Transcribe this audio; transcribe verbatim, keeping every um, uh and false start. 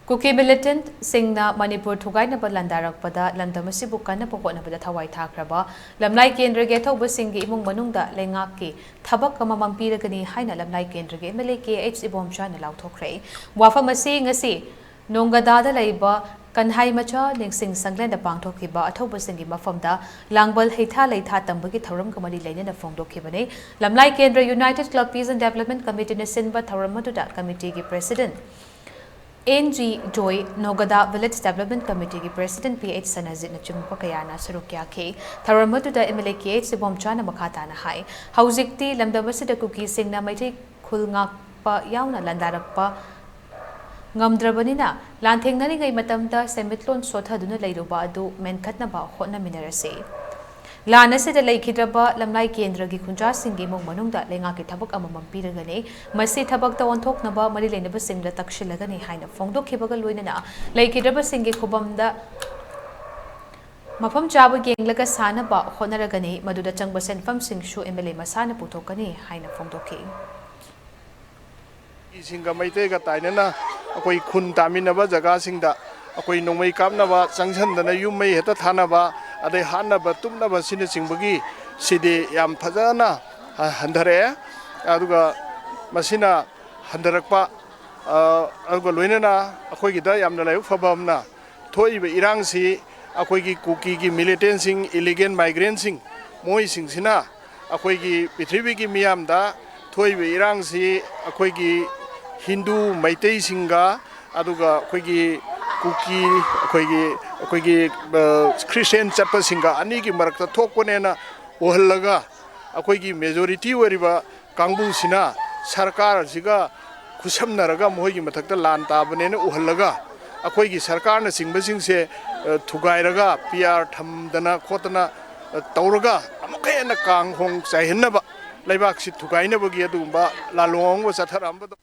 ꯀꯨꯀꯤ ꯃꯤꯂꯤꯇꯦꯟꯠꯁꯤꯡꯅ ꯃꯅꯤꯄꯨꯔ ꯊꯨꯒꯥꯏꯅꯕ ꯂꯥꯟꯗꯥꯔꯛꯄꯗ ꯂꯝꯗꯝ ꯑꯁꯤꯕꯨ ꯀꯟꯅꯕ ꯍꯣꯠꯅꯕꯗ ꯊꯋꯥꯏ ꯊꯥꯈ꯭ꯔꯕ ꯂꯝꯂꯥꯏ ꯀꯦꯟꯗ꯭ꯔꯒꯤ ꯑꯊꯧꯕꯁꯤꯡꯒꯤ ꯏꯃꯨꯡ ꯃꯅꯨꯡꯗ ꯂꯩꯉꯥꯛꯀꯤ ꯊꯕꯛ ꯑꯃꯃꯝ ꯄꯤꯔꯒꯅꯤ ꯍꯥꯏꯅ ꯂꯝꯂꯥꯏ ꯀꯦꯟꯗ꯭ꯔꯒꯤ M L A K H ꯏꯕꯣꯝꯆꯥꯅ ꯂꯥꯎꯊꯣꯛꯈ꯭ꯔꯦ꯫ ꯋꯥꯐꯝ ꯑꯁꯤ ꯉꯁꯤ ꯅꯣꯡꯒꯗꯥꯗ ꯂꯩꯕ ꯀꯟꯍꯥꯏ ꯃꯆꯥ ꯅꯤꯡꯁꯤꯡ ꯁꯪꯂꯦꯟꯗ ꯄꯥꯡꯊꯣꯛꯈꯤꯕ ꯑꯊꯧꯕꯁꯤꯡꯒꯤ ꯃꯐꯝꯗ ꯂꯥꯡꯕꯜ ꯍꯩꯊꯥ ꯂꯩꯊꯥ ꯇꯝꯕꯒꯤ ꯊꯧꯔꯝꯒ ꯃꯔꯤ ꯂꯩꯅꯅ ꯐꯣꯡꯗꯣꯛꯈꯤꯕꯅꯤ꯫ Lamlai Kendra united club peace and development ꯀꯃꯤꯇꯤꯅ ꯁꯤꯟꯕ ꯊꯧꯔꯝ ꯑꯗꯨꯗ ꯀꯃꯤꯇꯤꯒꯤ president N G Joy, Nogada village development ꯀꯃꯤꯇꯤꯒꯤ ꯄ꯭ꯔꯦꯁꯤꯗꯦꯟꯠ ꯄꯤ ꯑꯩꯆ ꯁꯅꯥꯖꯤꯠꯅꯆꯤꯡꯕ ꯀꯌꯥꯅ ꯁꯔꯨꯛ ꯌꯥꯈꯤ꯫ ꯊꯧꯔꯝ ꯑꯗꯨꯗ M L A K H ꯏꯕꯣꯝꯆꯥꯅ ꯃꯈꯥ ꯇꯥꯅ ꯍꯥꯏ, ꯍꯧꯖꯤꯛꯇꯤ ꯂꯝꯗꯝ ꯑꯁꯤꯗ ꯀꯨꯀꯤꯁꯤꯡꯅ ꯃꯩꯇꯩ ꯈꯨꯜ ꯉꯥꯛꯄ ꯌꯥꯎꯅ ꯂꯥꯟꯗꯥꯔꯛꯄ ꯉꯝꯗ꯭ꯔꯕꯅꯤꯅ, ꯂꯥꯟꯊꯦꯡꯅꯔꯤꯉꯩ ꯃꯇꯝꯗ ꯁꯦꯟꯃꯤꯠꯂꯣꯟ ꯁꯣꯠꯊꯗꯨꯅ ꯂꯩꯔꯨꯕ ꯑꯗꯨ ꯃꯦꯟꯈꯠꯅꯕ ꯍꯣꯠꯅꯃꯤꯟꯅꯔꯁꯤ꯫ ꯂꯥꯟ ꯑꯁꯤꯗ ꯂꯩꯈꯤꯗ꯭ꯔꯕ ꯂꯝꯂꯥꯏ ꯀꯦꯟꯗ꯭ꯔꯒꯤ ꯈꯨꯟꯖꯥꯁꯤꯡꯒꯤ ꯏꯃꯨꯡ ꯃꯅꯨꯡꯗ ꯂꯩꯉꯥꯛꯀꯤ ꯊꯕꯛ ꯑꯃꯃꯝ ꯄꯤꯔꯒꯅꯤ꯫ ꯃꯁꯤ ꯊꯕꯛꯇ ꯑꯣꯟꯊꯣꯛꯅꯕ ꯃꯔꯤ ꯂꯩꯅꯕꯁꯤꯡꯗ ꯇꯛꯁꯤꯜꯂꯒꯅꯤ ꯍꯥꯏꯅ ꯐꯣꯡꯗꯣꯛꯈꯤꯕꯒ ꯂꯣꯏꯅꯅ ꯂꯩꯈꯤꯗ꯭ꯔꯕꯁꯤꯡꯒꯤ ꯈꯨꯕꯝꯗ ꯃꯐꯝ ꯆꯥꯕ ꯌꯦꯡꯂꯒ ꯁꯥꯅꯕ ꯍꯣꯠꯅꯔꯒꯅꯤ꯫ ꯃꯗꯨꯗ ꯆꯪꯕ ꯁꯦꯟꯐꯝꯁꯤꯡꯁꯨ ꯑꯦꯝ ꯑꯦꯜ ꯑꯦ ꯃꯁꯥꯅ ꯄꯨꯊꯣꯛꯀꯅꯤ ꯍꯥꯏꯅ ꯐꯣꯡꯗꯣꯛꯈꯤ꯫ ꯁꯤꯡꯒ ꯃꯩꯇꯩꯒ ꯇꯥꯏꯅꯅ ꯑꯩꯈꯣꯏ ꯈꯨꯟ ꯇꯥꯃꯤꯟꯅꯕ ꯖꯒꯥꯁꯤꯡꯗ ꯑꯩꯈꯣꯏ ꯅꯣꯡꯃꯩ ꯀꯥꯞꯅꯕ ꯆꯪꯁꯟꯗꯅ ꯌꯨꯝ ꯃꯩ ꯍꯦꯛꯇ ꯊꯥꯅꯕ, ꯑꯗꯩ ꯍꯥꯠꯅꯕ ꯇꯨꯞꯅꯕ ꯑꯁꯤꯅꯆꯤꯡꯕꯒꯤ ꯁꯤꯗꯤ ꯌꯥꯝ ꯐꯖꯅ ꯍ-, ꯍꯟꯊꯔꯛꯑꯦ꯫ ꯑꯗꯨꯒ ꯃꯁꯤꯅ ꯍꯟꯊꯔꯛꯄ, ꯑ, ꯑꯗꯨꯒ ꯂꯣꯏꯅꯅ ꯑꯩꯈꯣꯏꯒꯤꯗ ꯌꯥꯝꯅ ꯂꯥꯏꯕꯛ ꯐꯕ ꯑꯃꯅ, ꯊꯣꯛꯏꯕ ꯏꯔꯥꯡꯁꯤ ꯑꯩꯈꯣꯏꯒꯤ ꯀꯨꯀꯤꯒꯤ ꯃꯤꯂꯤꯇꯦꯟꯁꯤꯡ, ꯏꯂꯤꯒꯦꯜ ꯃꯥꯏꯒ꯭ꯔꯦꯟꯁꯤꯡ, ꯃꯣꯏꯁꯤꯡꯁꯤꯅ ꯑꯩꯈꯣꯏꯒꯤ ꯄ꯭ꯔꯤꯊꯤꯕꯤꯒꯤ ꯃꯤꯌꯥꯝꯗ ꯊꯣꯛꯏꯕ ꯏꯔꯥꯡꯁꯤ ꯑꯩꯈꯣꯏꯒꯤ ꯍꯤꯟꯗꯨ ꯃꯩꯇꯩꯁꯤꯡꯒ, ꯑꯗꯨꯒ ꯑꯩꯈꯣꯏꯒꯤ ꯀꯨꯀꯤ, ꯑꯩꯈꯣꯏꯒꯤ, ꯑꯩꯈꯣꯏꯒꯤ, ꯑ, ꯈ꯭ꯔꯤꯁꯇꯦꯟ ꯆꯠꯄꯁꯤꯡꯒ ꯑꯅꯤꯒꯤ ꯃꯔꯛꯇ ꯊꯣꯛꯄꯅꯦꯅ ꯎꯍꯜꯂꯒ, ꯑꯩꯈꯣꯏꯒꯤ ꯃꯦꯖꯣꯔꯤꯇꯤ ꯑꯣꯏꯔꯤꯕ ꯀꯥꯡꯕꯨꯁꯤꯅ ꯁꯔꯀꯥꯔꯁꯤꯒ ꯈꯨꯠꯁꯝꯅꯔꯒ ꯃꯈꯣꯏꯒꯤ ꯃꯊꯛꯇ ꯂꯥꯟ ꯇꯥꯕꯅꯦꯅ ꯎꯍꯜꯂꯒ, ꯑꯩꯈꯣꯏꯒꯤ ꯁꯔꯀꯥꯔꯅꯆꯤꯡꯕꯁꯤꯡꯁꯦ, ꯑ, ꯊꯨꯒꯥꯏꯔꯒ ꯄꯤ ꯑꯥꯔ ꯊꯝꯗꯅ ꯈꯣꯠꯇꯅ, ꯑ, ꯇꯧꯔꯒ ꯑꯃꯨꯛꯀ ꯍꯦꯟꯅ ꯀꯥꯡ ꯍꯣꯡ ꯆꯥꯏꯍꯟꯅꯕ, ꯂꯩꯕꯥꯛꯁꯤ ꯊꯨꯒꯥꯏꯅꯕꯒꯤ ꯑꯗꯨꯒꯨꯝꯕ ꯂꯥꯜꯂꯣꯡ ꯑꯃ ꯆꯠꯊꯔꯛꯑꯝꯕꯗꯣ꯫